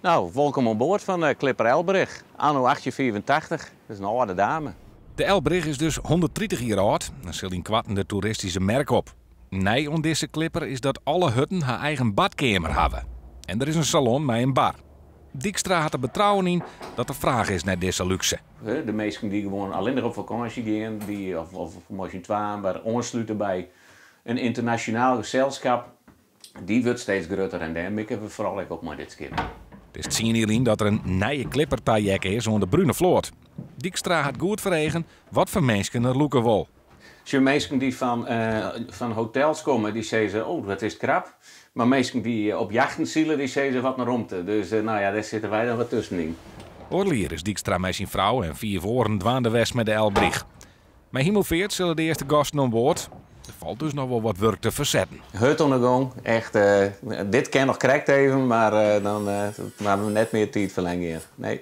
Nou, wolkom oan board fan de Klipper Elbrich, anno 1885. Dat is in âlde dame. De Elbrich is dus 130 jier âld en sil ynkoarten de toeristyske merk op. Nij oan dizze klipper is dat alle hutten har eigen badkeamer hawwe. En der is in salon mei in bar. Dykstra hat der betrouwen yn dat der fraach is nei dizze lúkse. De minsken dy't gewoan allinnich op fakânsje gean, dy, of mei syn twaen, mar oanslute by in ynternasjonaal geselskap, dy wurdt steeds grutter en dêr mikke we foaral ek op mei dit skip. It is 10 jier lyn dat der in nije klipper taheakke is oan de brune float. Dykstra hat goed foar eagen wat foar minsken er lûke wol. Sjoch, minsken dy't fan hotels komme, dy sizze: "Oh, wat is it krap." Mar minsken dy't op jachten sile, dy sizze: "Wat in romte." Dus nou ja, dêr sitte wy dan wat tuskenyn. Oardel jier is Dykstra mei syn frou en fiif oaren dwaande west mei de Elbrich. Mei Himelfeart sille de earste gasten oan board. Der falt dus noch wol wat wurk te fersetten. Hurd oan de gong. Echt, dit kin noch krekt even, mar dan moatte we net mear tiid ferlern gean. Nee.